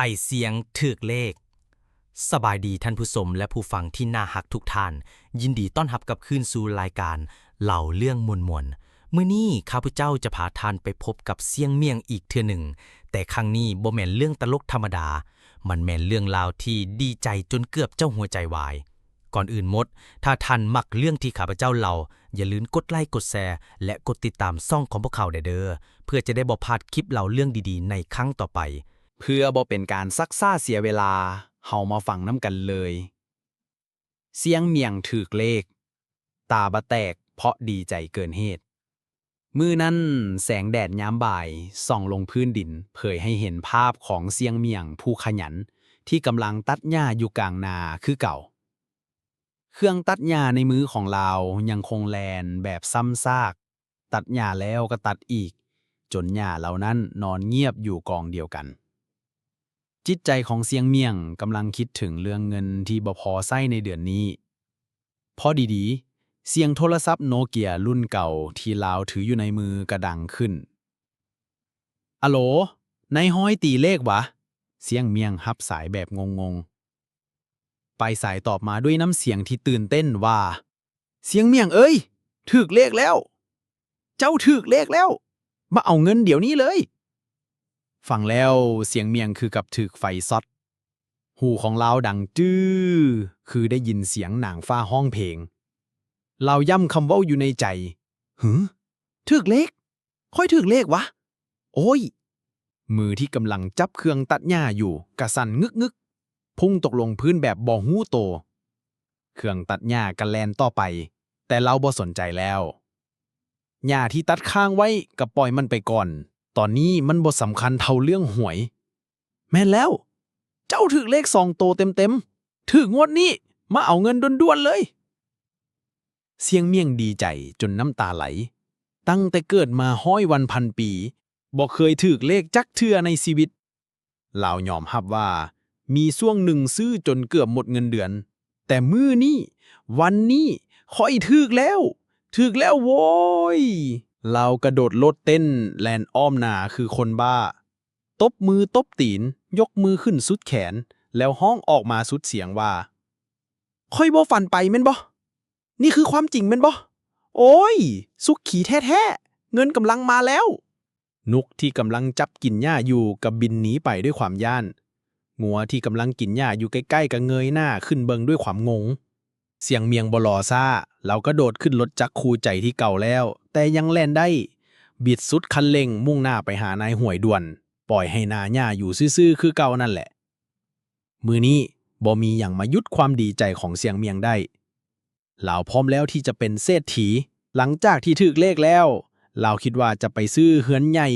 ໄອ້ສ່ຽງຖືກເລກ. ສະບາຍດີທ່ານຜູ້ຊົມ ແລະ ຜູ້ຟັງທີ່ໜ້າຮັກທຸກທ່ານ, ຍິນດີຕ້ອນຮັບກັບຄືນສູ່ລາຍການເລົ່າເລື່ອງມ່ວນໆ. ມື້ນີ້ຂ້າພະເຈົ້າຈະພາທ່ານໄປພົບກັບສ່ຽງໝ້ຽງອີກເທື່ອໜຶ່ງ, ແຕ່ຄັ້ງນີ້ບໍ່ແມ່ນເລື່ອງຕະຫຼົກທຳມະດາ, ມັນແມ່ນເລື່ອງລາວທີ່ດີໃຈຈົນເກືອບຈະຫົວໃຈວາຍ. ກ່ອນອື່ນໝົດ, ຖ້າທ່ານມັກເລື່ອງທີ່ຂ້າພະເຈົ້າເລົ່າ, ຢ່າລືມກົດໄລ, ກົດແຊ ແລະ ກົດຕິດຕາມຊ່ອງຂອງພວກເຮົາແດ່ເດີ, ເພື່ອຈະໄດ້ບໍ່ພາດຄລິບເລົ່າເລື່ອງດີໆໃນຄັ້ງຕໍ່ໄປ. ເພື່ອບໍ່ເປັນການຊັກຊ້າເສຍເວລາ, ເຮົາມາຟັງນຳກັນເລີຍ. ສ່ຽງໝ້ຽງຖືກເລກ, ຕາບະແຕກເພາະດີໃຈເກີນເຫດ. ມື້ນັ້ນ, ແສງແດດຍາມບ່າຍສ່ອງລົງພື້ນດິນ, ເຜີຍໃຫ້ເຫັນພາບຂອງສ່ຽງໝ້ຽງຜູ້ຂະຫຍັນ ທີ່ກຳລັງຕັດຫຍ້າຢູ່ກາງນາຄືເກົ່າ. ເຄື່ອງຕັດຫຍ້າໃນມືຂອງລາວຍັງຄົງແລ່ນແບບຊ້ຳຊາກ, ຕັດຫຍ້າແລ້ວກໍຕັດອີກ, ຈົນຫຍ້າເຫຼົ່ານັ້ນນອນງຽບຢູ່ກອງດຽວກັນ. ຈິດໃຈຂອງສ່ຽງໝ້ຽງກຳລັງຄິດເຖິງເລື່ອງເງິນທີ່ບໍ່ພໍໃຊ້ໃນເດືອນນີ້. ພໍດີໆ, ສຽງໂທລະສັບໂນເກຍລຸ້ນເກົ່າທີ່ລາວຖືຢູ່ໃນມືກໍດັງຂຶ້ນ. ອາໂຫຼ, ນາຍຮ້ອຍຕີເລກຫວາ? ສ່ຽງໝ້ຽງຮັບສາຍແບບງົງໆ. ປາຍສາຍຕອບມາດ້ວຍນ້ຳສຽງທີ່ຕື່ນເຕັ້ນວ່າ, ສ່ຽງໝ້ຽງເອີຍ, ຖືກເລກແລ້ວ! ເຈົ້າຖືກເລກແລ້ວ! ມາເອົາເງິນດຽວນີ້ເລີຍ! ຟັງແລ້ວ, ສ່ຽງໝ້ຽງຄືກັບຖືກໄຟຊັອດ. ຫູຂອງລາວດັງຈື່, ຄືໄດ້ຍິນສຽງນາງຟ້າຮ້ອງເພງ. ລາວຢ້ຳຄຳເວົ້າຢູ່ໃນໃຈ, ຫື? ຖືກເລກ? ຂ້ອຍຖືກເລກຫວາ? ໂອ້ຍ! ມືທີ່ກຳລັງຈັບເຄື່ອງຕັດຫຍ້າຢູ່ກະສັ່ນງຶກໆ, ພຸ່ງຕົກລົງພື້ນແບບບໍ່ຮູ້ໂຕ. ເຄື່ອງຕັດຫຍ້າກະແລ່ນຕໍ່ໄປ, ແຕ່ລາວບໍ່ສົນໃຈແລ້ວ. ຫຍ້າທີ່ຕັດຄ້າງໄວ້ກະປ່ອຍມັນໄປກ່ອນ, ຕອນນີ້ມັນບໍ່ສຳຄັນເທົ່າເລື່ອງຫວຍ. ແມ່ນແລ້ວ! ເຈົ້າຖືກເລກສອງໂຕເຕັມໆ! ຖືກງວດນີ້! ມາເອົາເງິນດ່ວນໆເລີຍ! ສ່ຽງໝ້ຽງດີໃຈຈົນນ້ຳຕາໄຫຼ. ຕັ້ງແຕ່ເກີດມາຮ້ອຍວັນພັນປີ, ບໍ່ເຄີຍຖືກເລກຈັກເທື່ອໃນຊີວິດ. ລາວຍອມຮັບວ່າມີຊ່ວງໜຶ່ງຊື້ຈົນເກືອບໝົດເງິນເດືອນ, ແຕ່ມື້ນີ້, ວັນນີ້, ຂ້ອຍຖືກແລ້ວ! ຖືກແລ້ວໂວ້ຍ! ລາວກະໂດດໂລດເຕັ້ນແລ່ນອ້ອມໜ້າຄືຄົນບ້າ, ຕົບມືຕົບຕີນ, ຍົກມືຂຶ້ນສຸດແຂນ, ແລ້ວຮ້ອງອອກມາສຸດສຽງວ່າ, ຂ້ອຍບໍ່ຝັນໄປແມ່ນບໍ່? ນີ້ຄືຄວາມຈິງແມ່ນບໍ່? ໂອ້ຍ! ສຸກຂີ້ແທ້ໆ! ເງິນກຳລັງມາແລ້ວ! ນົກທີ່ກຳລັງຈັບກິນຫຍ້າຢູ່ກໍບິນໜີໄປດ້ວຍຄວາມຢ້ານ. ງົວທີ່ກຳລັງກິນຫຍ້າຢູ່ໃກ້ໆກໍເງີຍໜ້າຂຶ້ນເບິ່ງດ້ວຍຄວາມງົງ. ສ່ຽງໝ້ຽງບໍ່ລໍຊ້າ, ລາວກະໂດດຂຶ້ນລົດຈັກຄູ່ໃຈທີ່ເກົ່າແລ້ວ, ແຕ່ຍັງແລ່ນໄດ້, ບິດສຸດຄັນເລັ່ງມຸ່ງໜ້າໄປຫານາຍຫ້ວຍດ່ວນ, ປ່ອຍໃຫ້ໜ້າຫຍ້າຢູ່ຊື່ໆຄືເກົ່ານັ້ນແຫຼະ. ມື້ນີ້ບໍ່ມີຫຍັງມາຢຸດຄວາມດີໃຈຂອງສ່ຽງໝ້ຽງໄດ້. ລາວພ້ອມແລ້ວທີ່ຈະເປັນເສດຖີ. ຫຼັງຈາກທີ່ຖືກເລກແລ້ວ, ລາວຄິດວ່າຈະໄປຊື້ເຮືອນໃຫຍ່,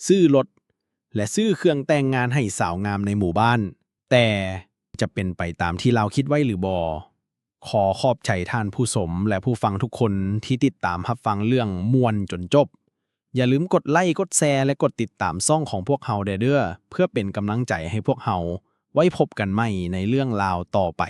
ຊື້ລົດ ແລະ ຊື້ເຄື່ອງແຕ່ງງານໃຫ້ສາວງາມໃນໝູ່ບ້ານ. ແຕ່ຈະເປັນໄປຕາມທີ່ລາວຄິດໄວ້ຫຼືບໍ່? ຂໍຂອບໃຈທ່ານຜູ້ຊົມ ແລະ ຜູ້ຟັງທຸກຄົນທີ່ຕິດຕາມຮັບຟັງເລື່ອງມ່ວນຈົນຈົບ. ຢ່າລືມກົດໄລ, ກົດແຊ ແລະ ກົດຕິດຕາມຊ່ອງຂອງພວກເຮົາແດ່ເດີ້ ເພື່ອເປັນກຳລັງໃຈໃຫ້ພວກເຮົາ. ໄວ້ພົບກັນໃໝ່ໃນເລື່ອງລາວຕໍ່ໄປ.